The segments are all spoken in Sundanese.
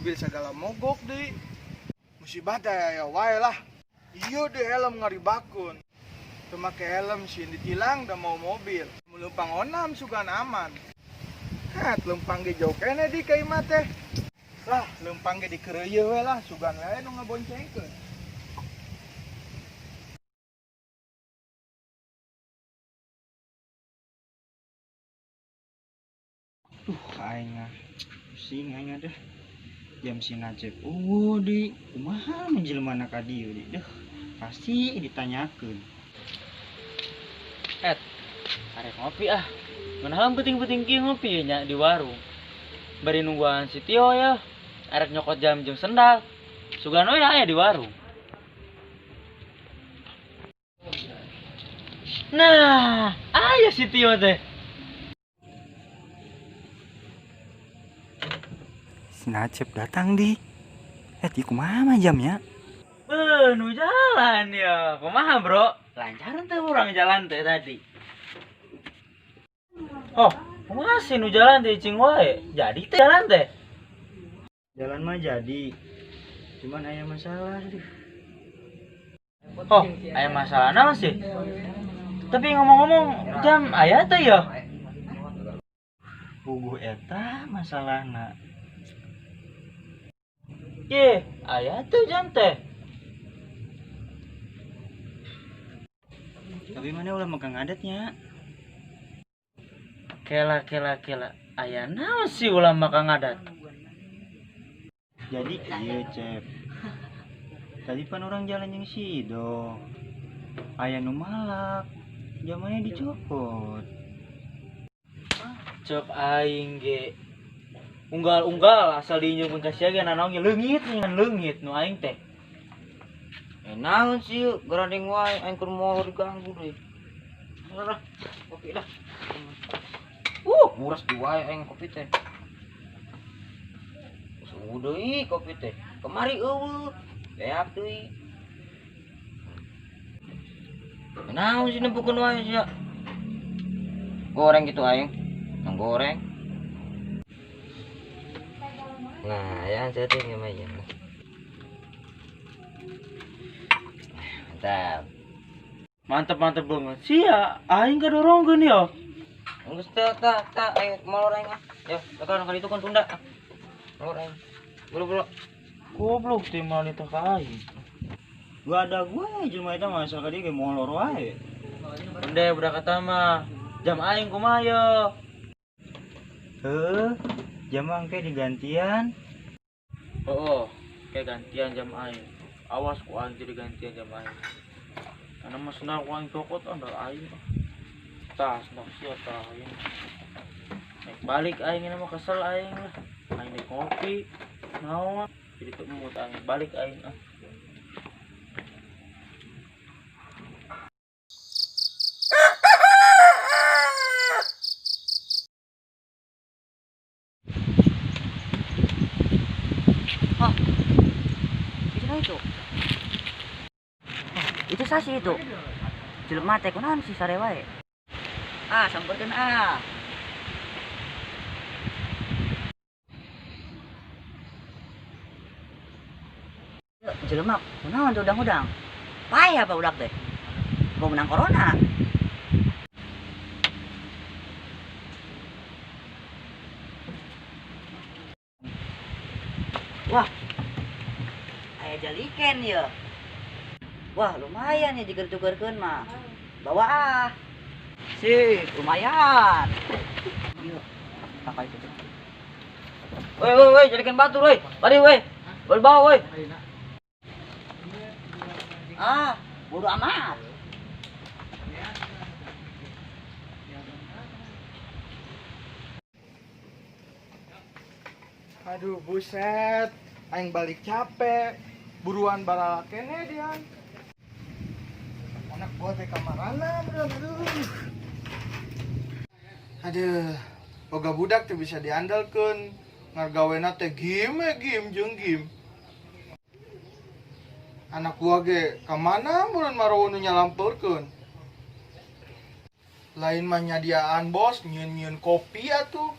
Mobil segala mogok deui. Musibah teh aya wae lah. Ieu deh helm ngaribakeun. Teu make helm sieun ditilang da mau mobil. Mun leumpang onam sugan aman. Hat leumpang ge jauh keneh di ka imah teh. Lah leumpang ge dikeureuyeun we lah sugan we nu ngaboncengkeun. Duh, aing ah. Pusing aing deh. Jam si Najib ungu di kumaha mun jelema ka dieu di. Deuh, pasti ditanyakeun. Et, arek ngopi ah. Ngeunah penting-penting kieu ngopi nya di warung. Bari nungguan si Tio ya. Arek nyokot jam jeung sendal. Sugan we aya di warung. Nah, aya si Tio teh. Si Najib datang di. Di kumaha mah jamnya? Nu jalan ya. Kumaha, Bro? Lancar teh urang jalan teh tadi. Oh, kumaha sih nu jalan teh cing wae? Jadi teh jalan teh. Jalan mah jadi. Cuman aya masalah duh. Oh, aya masalah naon sih? Tapi ngomong-ngomong jam aya teh ya? Puguh eta masalahna. Ye, aya teh jam teh. Tapi mana ulah megang adatnya? Kela kela kela. Aya naon sih ulah maka ngadat? Jadi iya Cep. Tadi pan orang jalan yang si Ido. Aya nu malak. Jamannya dicopot. Cek aing ge. Unggal-unggal asal diinjeumkeun ka sia ge nanaon ge leungit ngan leungit nu aing teh. Naon sih garandeng wae aing keur molor diganggu deui. Lah, kopi dah. Muras di wae aing kopi teh. Eueuh deui kopi teh. Kemari eueuh. Beak deui. Naon sih nempukeun wae sia. Goreng gitu aing. Nang goreng. Nah, ya setting ya. Mantap. Mantap-mantap banget. Sia, aing kadorongkeun ya. Geus teu tah tah aing molor aing ah. Ya, tekan kali itu kan tunda. Molor aing. Buru-buru. Goblok teh mah teh ka aing. Gua ada gue jelema eta mah asal ka dieu ge molor wae. Ende budak eta mah. Jam aing kumaha ye? Heuh, jam engke digantian. Oh, kayak gantian jam aing. Awas ku aing jadi gantian jam aing. Karena mah sendal ku aing cokot andal aing. Tah, sendal sia tah aing. Naik balik aing ini mah kesel aing lah. Aing naik ngopi, naon. Jadi teu mood aing balik aing ah. Hah. Itu itu. Oh, itu sasi itu. Jelema teh kunaon sih sare wae. Ah, samperkeun ah. Jelema kunaon tuh udang-udang. Payah apa budak teh? Mau menang corona. Wah, aya jaliken ya. Wah, lumayan ya digertugerkeun mah. Bawa ah. Sih, lumayan. Yuk, pakai itu. Woi, woi, woi, jaliken batu, woi. Bari, woi. Bari bawa, woi. Ah, bodo amat. Aduh, buset. Aing balik capek. Buruan balala keneh dian. Anak gua teh kamarana, bro. Aduh. Aduh, boga budak teh bisa diandalkeun. Ngargawena teh gim gim jeung gim. Anak gua ge kamana mun marawa nu nyalampeurkeun. Lain mah nyadiaan bos, nyieun-nyieun kopi atuh.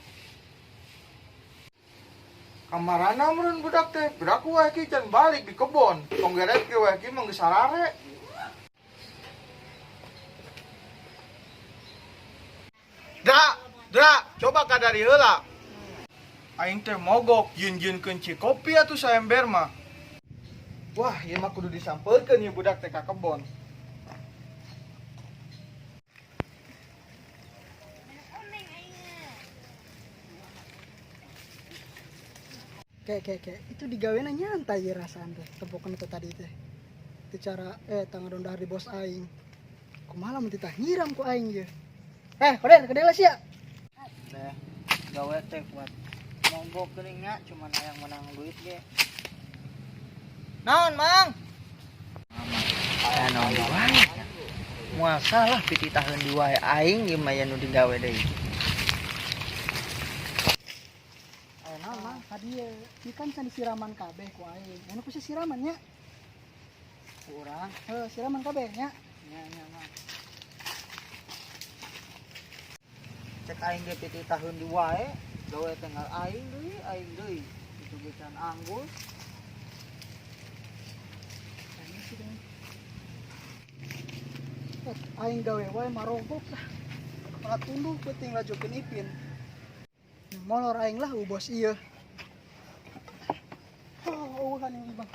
Kamarana meureun budak teh, piraku wae ki can balik di kebon. Tong geret ge wae ki mah geus sarare. Dra, Dra, coba kadari heula. Aing teh mogok jieun-jieunkeun cikopi atuh saember mah. Wah, ieu mah kudu disampeurkeun ieu budak teh ka kebon. Kayak kayak itu digawena nyantai ya rasaan teh tempokan itu tadi teh. Itu cara tangan dondar di bos aing. Kumaha lamun titah nyiram ku aing ye. Koden, koden lah sia. Teh gawe teh kuat. Mogok geuning nya cuman hayang menang duit ge. Naon, Mang? Aya naon di wae. Moal salah pititaheun di wae aing ieu mah aya nu digawe deui. Aya naon, Mang? Tadi ye, ieu kan can disiraman kabeh ku aing. Anu ku siraman nya. Kurang. Heuh, siraman kabeh nya. Nya nya, Mang. Cek aing ge pititaheun di wae, gawe teh aing deui. Itu ge can anggus. Aing gawe wae marogok lah. Kepala tunduh penting lajokeun Ipin. Molor aing lah u bos ieu. Oh, eueuhan ieu Bang.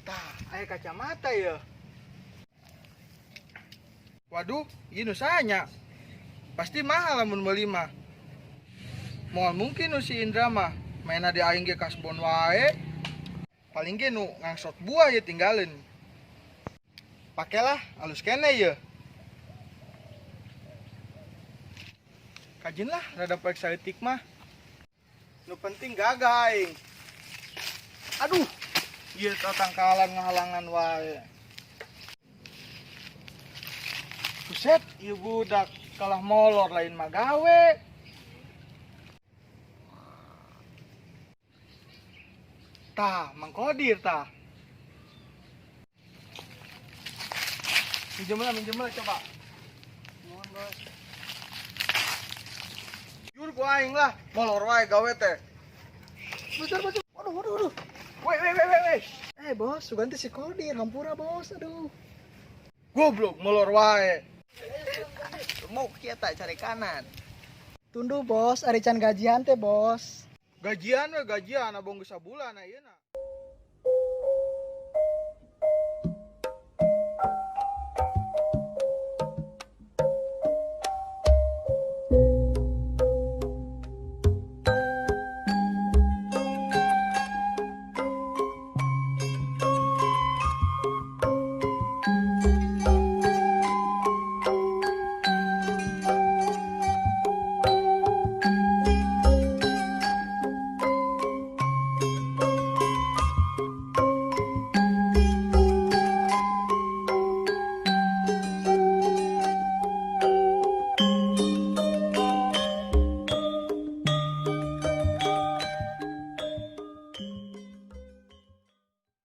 Tah, aya kacamata ya. Waduh, ieu nu sanya. Pasti mahal lamun meuli mah. Moal mungkin nu si Indra mah. Maena di aing ge kasbon wae. Paling ge nu ngangsot buah ye tinggalin. Pakelah alus kene ye. Kajin lah rada poek saeutik mah. Nu penting gagah aing. Aduh, ieu tatangkalan ngahalangan wae. Buset, ieu budak kalah molor lain mah gawe. Tah, Mang Kodir tah. Minjem lah coba. Nuhun, Bos. Jur ku aing lah, molor wae gawe teh. Bocor, bocor. Waduh, waduh, waduh. Weh, weh, weh, weh, weh. Bos, sugan teh si Kodir, hampura bos, aduh. Goblok, molor wae. Mau kieu tak cari kanan. Tunduh bos, ari can gajian teh bos. Gajian we gajian, abong geus sabulan ayeuna.